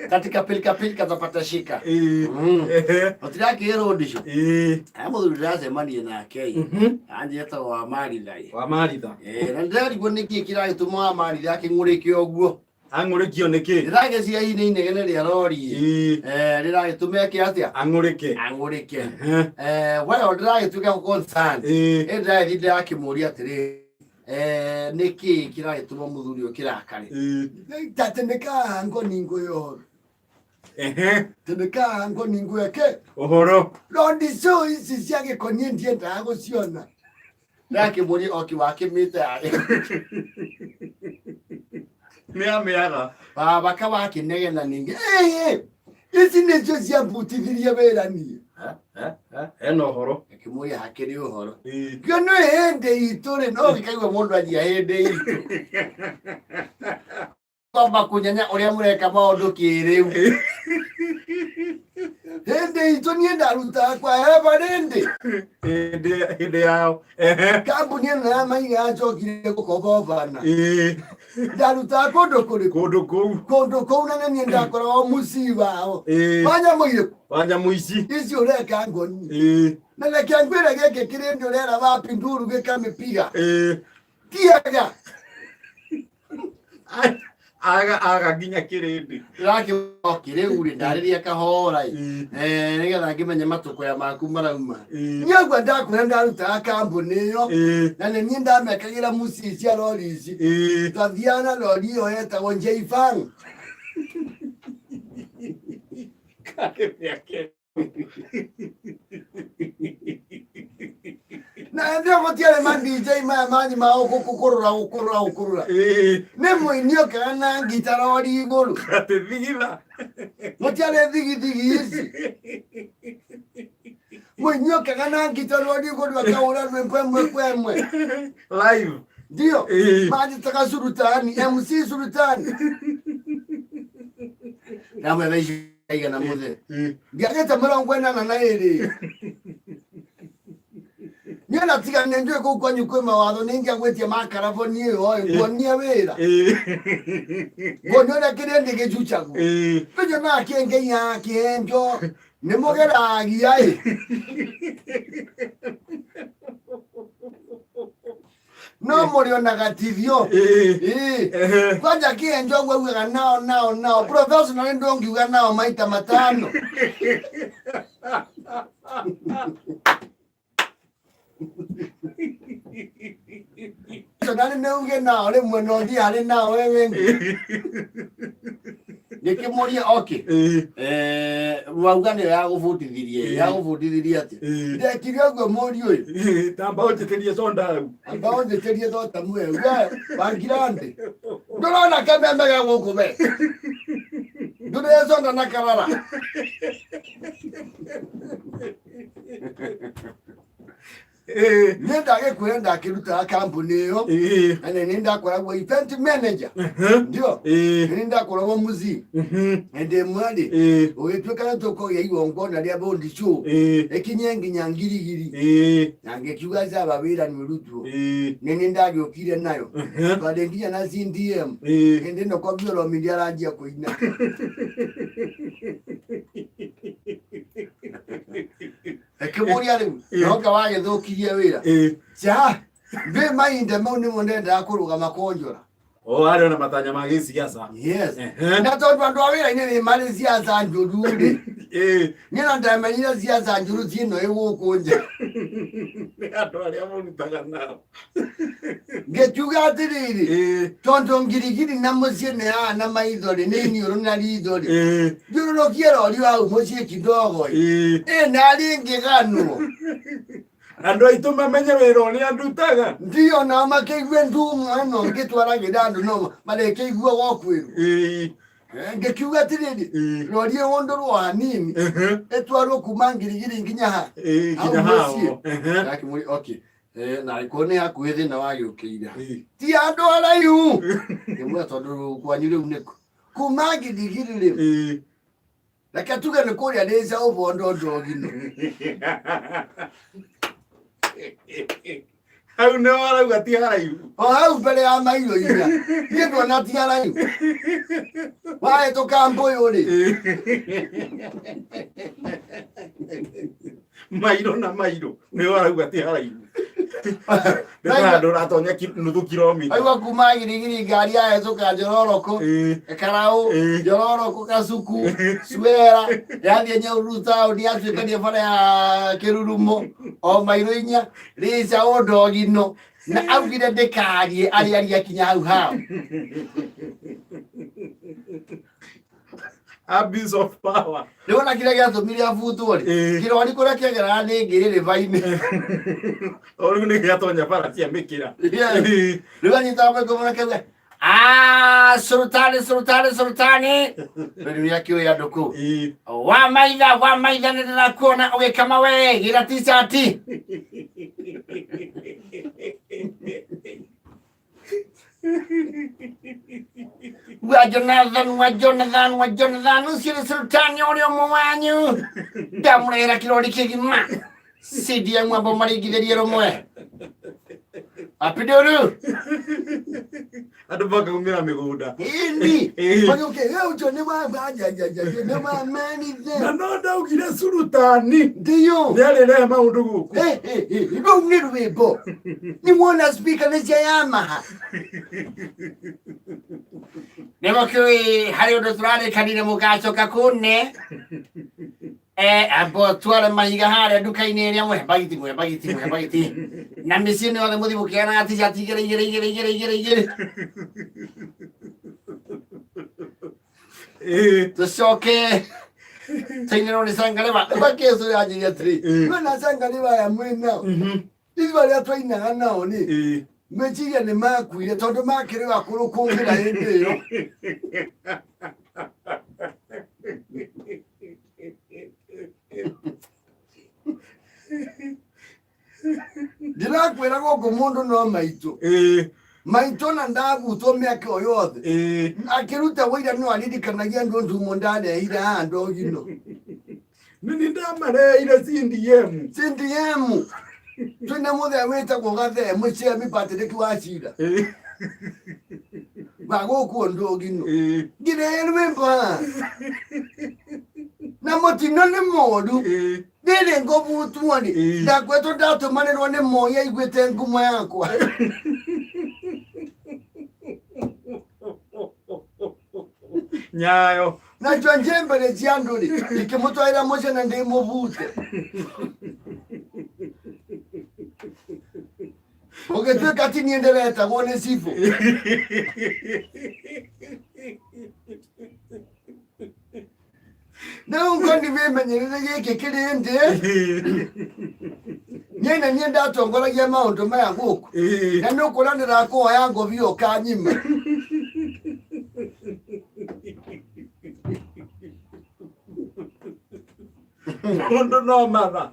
Katika pilika pilika za patashika. Ĩĩ. Ehe. Gũtirakĩrwo ndico. Ĩĩ. Aya mũthuri ndĩracemania nake ĩ. Anjĩtaga wa Maritha ĩ. Wa Maritha. Eh, na ndĩrarigwo nĩkĩ kĩragĩtũma wa Maritha akĩng'ũrĩke ũguo. Ang'ũrĩkio nĩkĩ? Ndĩragĩcia hihi nĩ inegene rĩa rori ĩ. Ĩĩ. Eh, rĩragĩtũma eke atĩa? Ang'ũrĩke. Ang'ũrĩke. Ehe. Eh, well, ndĩragĩtuĩka concerned. Ĩĩ. Ĩ ndĩragĩthiĩ ndĩrakĩmũria atĩrĩ, eh, nĩkĩ kĩragĩtũma mũthuri ũyũ kĩrakare? Ĩĩ. Tatemeka ngo ningo yo. Ehe. Temeka ngo ningo yake. Ũhoro. Rondi cio ici cia gĩko niĩ ndiendaga gũciona. Ndakĩmũria oki wakĩmĩte arĩ. Nĩ amĩaga. Baba kawakĩnegena ningĩ. Ĩĩ, ici nĩcio ciambutithirie wĩra niĩ. Ena ũhoro. Akĩmũria hakĩrĩ ũhoro. Ĩĩ. Kĩo nĩ hĩndĩ itũ rĩ, no gĩkaigua mũndũ anjia hĩndĩ itũ. Kwamba kũnyanya ũrĩa mũreka maũndũ kĩrĩu. Hĩndĩ itũ niĩ ndarutaga kwa heba rĩndĩ. Hĩndĩ hĩndĩ yao. Ehe. Kambuni ĩno ya mahiga yacokire gũkobobana. Ĩĩ. Ndarutaga kũndũ kũrĩkũ? Kũndũ kũu. Kũndũ kũu na nĩ niĩ ndakoragwo mũcii wao. Ĩĩ. Wa nyamũ irĩkũ? Wa nyamũ ici. Ici ũreka ngoni. Ĩĩ. Na reke ngwĩre gĩkĩ kĩrĩndĩ ũrera wapi nduru gĩkamĩpiga. Ĩĩ. Tiaga. Aga aga nginya kĩrĩndĩ. Ndĩrakĩoki rĩu rĩ ndarĩria kahora ĩ. Ĩĩ. Eh, nĩgetha ngĩmenye matũkũya maku marauma. Ĩĩ. Niĩ ũguo ndakwĩra ndarutaga kambuni ĩyo Ĩĩ. na nĩ niĩ ndamekagĩra muci cia rori ici. Ĩĩ. Twathiaga na rori ĩyo yetagwo Jeifang. Karĩ mĩaka Na hĩndĩ ĩyo gũtiarĩ ma DJ maya manyu ma gũkũrũra gũkũrũra gũkũrũra. Ĩĩ. Nĩ mũini okaga na ngita rori igũrũ. Atĩ thigitha. Gũtiarĩ thigithigi ici. Mũini okaga na ngita rori igũrũ akahũra rwĩmbo ĩmwe kwa ĩmwe. Live. Ndio. Ĩĩ. Manjĩtaga Sultani, MC Sultani. Ndamwetha ici aigana mũthee. Ĩĩ. Ndiagĩte 42. Niĩ na tiga nĩ njũĩ kũu kwanyu kwĩ mawatho nĩ ingĩagwĩtie makarabo niĩ ĩyo ĩ nguonie wĩra. Ĩĩ. Nguonie ũrĩa kĩrĩndĩ gĩcucagwo. Ĩĩ. Tũnyonaga kĩengei ya kĩenjo nĩ mũgeragia ĩ. No mũrĩonaga tithio. Ĩĩ. Ĩĩ. Ehe. Kwanja kĩenjo ũguo augaga nao nao nao professional ndũngiuga nao maita matano. Professional nĩ uge nao rĩmwe no ũthiĩ harĩ nao we wengi. Ngĩkĩmũria okay. Ĩĩ. Eh, wauga nĩyo yagũbundithirie Ĩĩ. yagũbundithirie atĩa? Ĩĩ. Ndekire ũguo mũriũ ũyũ. Ĩĩ. Tamba ũnjĩtĩrie soda hau. Amba ũnjĩtĩrie thota muwe we wangirande. Ndũrona kameme ga gũkũ we. Ndũreconda na karara. Ĩĩ. Niĩ ndagĩkwĩra ndakĩrutaga kambuni ĩyo Ĩĩ. na nĩ niĩ ndakoragwo event manager. Mhm. Ndio. Ĩĩ. Nĩ niĩ ndakoragwo mũciĩ. Mhm. Hĩndĩ ĩmwe rĩ Ĩĩ. ũgĩtuĩka nĩ tũkũgĩa igongona rĩa bondi show Ĩĩ. ĩkinye nginya ngirigiri Ĩĩ. na ngĩkiuga caba wĩra nĩ ũrutwo. Ĩĩ. Nĩ niĩ ndagĩũkire nayo. Mhm. Twarĩ nginya na CDM. Ĩĩ. Hĩndĩ ĩno Kofi Olomide aranjia kũina. Akĩmũria rĩu noka wagĩthũkirie wĩra. Ĩĩ. Ca ndĩ mahinda mau nĩmo ndendaga kũrũgama kũnjora. O arĩ ona matanya ma gĩciaca. Yes. Ehe. Na tondũ andũ a wĩra-inĩ nĩ marĩ ciaca njũru rĩ. Ĩĩ. Niĩ no ndamenyire ciaca njũru ciĩno ĩ gũkũ nja. Nĩ andũ arĩa mũrutaga nao. Ngĩkiuga atĩrĩrĩ Ĩĩ. tondũ ngirigiri na mũciĩ nĩ haha na maitho rĩ nĩ iniũrũ na ritho rĩ Ĩĩ. thiũrũrũkie rori hau mũciĩ kidogo ĩ. Ĩĩ. Ĩ narĩ ngĩganwo. Andũ aitũ mamenye wĩra ũrĩa ndutaga. Ndio nao makĩigue ndumo ĩno ngĩtwaragĩra andũ no marĩkĩigua gokwĩrwo. Ĩĩ. Eh, Ngĩkiuga atĩrĩrĩ Ĩĩ. rori ĩhũndũrwo hanini Ehe. ĩtwarwo kuma ngirigiri nginya ha Ĩĩ, nginya Hau hao. mũciĩ. Ehe. Ndakĩmũria okay Eh, na angĩkorwo nĩ hakuhĩ thĩna wagĩũkĩire Ĩĩ. ti andũ araihu ngĩmwĩra tondũ kwanyu rĩu nĩkũ kuma ngirigiri rĩu Ĩĩ. reke tuge nĩ kũrĩa ndĩca ũbondo ndogino Hau nĩ warauga ti haraihu. O hau mbere ya mairo inya niĩ ndona ti haraihu wahĩtũka mbũyũ rĩ. Mairo na mairo nĩ warauga ti haraihu. Nĩ handũ ũratonya nuthu kilomita. Aigua kuma girigiri ngari yahĩtũka njororoko, karaũ, njororoko, kacuku, cuera, yathiĩ Nyahururu taũni, yatuĩkania bara ya kĩrurumo o mairo inya rĩca ũndogino na augire ndĩkarie arĩa aria kinya hau hao. Abuse of power. Nĩwona kĩrĩa gĩatũmire abutwo rĩ? Kĩrori kũrĩa kĩageraga nĩ ngĩrĩ rĩba-inĩ. O rĩu nĩ gĩatonya bara cia mĩkĩra. Rĩu anyitaga maiko mũno akauga, "Ah, sultani, sultani, sultani." Rĩu nĩ akĩũĩ andũ kũu. Wa maitha, wa maitha, nĩ ndĩrakuona ũgĩkama we gĩra t-shirt. Wa Jonathan, wa Jonathan, wa Jonathan, ũcio nĩ sultani ũrĩa ũmwe wanyu. Ndamũrehera kĩrori kĩgima. CDM amba maringithĩrie rũmwe. Apiduru. Andũ makaumĩra mĩgũnda. Ĩni. Magĩũke, "Ĩ, ũcio nĩ wa nĩ wa manithe." Na no ndaugire sultani. Ndiyo. Nĩ arĩrehe maũndũ gũkũ. Rũu nĩ rwĩmbo. Nĩ wona speaker nĩ cia Yamaha. Nĩ mũkĩũĩ harĩ ũndũ tũrarĩkanire mũgacoka kũne. Ambo tware mahiga harĩa nduka-inĩ ĩrĩa mũhe bagiti, mũhe bagiti, mũhe bagiti. Na mĩciĩ-inĩ yothe mũthiĩ mũkĩheanaga t-shirt igĩrĩ igĩrĩ igĩrĩ igĩrĩ igĩrĩ igĩrĩ. Tũcoke tũinĩrwo nĩ Sangarĩba. Makeco yanjĩria atĩrĩ, mwena Sangarĩba aya mwĩ nao. Ithuĩ arĩa twainaga nao nĩ meciria nĩ makuire tondũ makĩrĩ akũrũ kũngĩra hĩndĩ ĩyo. Ndĩrakwĩra gũkũ mũndũ no maitũ. Maitũ na ndabutwo mĩaka ĩyo yothe. Akĩruta wũira no aririkanagia andũ ndumo ndarehire haha ndogino. Nĩ ndamareheire CDM. CDM. Twĩna mũthee wĩtagwo Gathee mũcemi Patrick wa Cira. Wa gũkũ ndogino. Ngĩrehe rwĩmbo haha. Na mũtino nĩ mũru. Rĩrĩ ngũbutwo rĩ, ndakwetwo ndatũmanĩrwo nĩ Moi aiguĩte ngumo yakwa. Nyayo. Nacio njembere cia andũ rĩ, ikĩmũtwarĩra mũciĩ na ndĩmũbute. Ũgĩtuĩka ti niĩ ndĩretagwo nĩ cibũ. Rĩu ngoni wĩmenyerere gĩkĩ kĩrĩ ndĩ niĩ na niĩ ndatongoragia maũndũ maya gũkũ na nĩ ũkũra ndĩrakũhoya ngobia ũkanyima. Mũndũ no matha.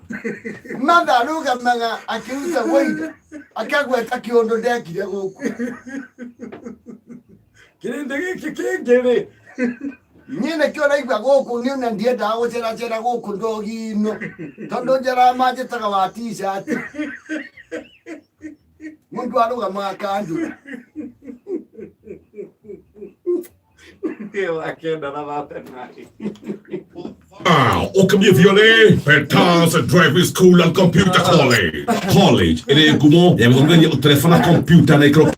Matha arũgamaga akĩruta wũira akagweta kĩũndũ ndekire gũkũ. Kĩrĩndĩ gĩkĩ kĩngĩ rĩ. Niĩ nĩkĩo ũraigua gũkũ niĩ ona ndiendaga gũceracera gũkũ ndogi-inĩ tondũ njaraga manjĩtaga wa t-shirt. Mũndũ arũgamaga kanjũ. Wa kenda na 39. Ũkĩmĩthiore Peters Driving School and Computer College. College ĩrĩ ngumo ya gũthomithania ũtereba na kompiuta na ikĩro.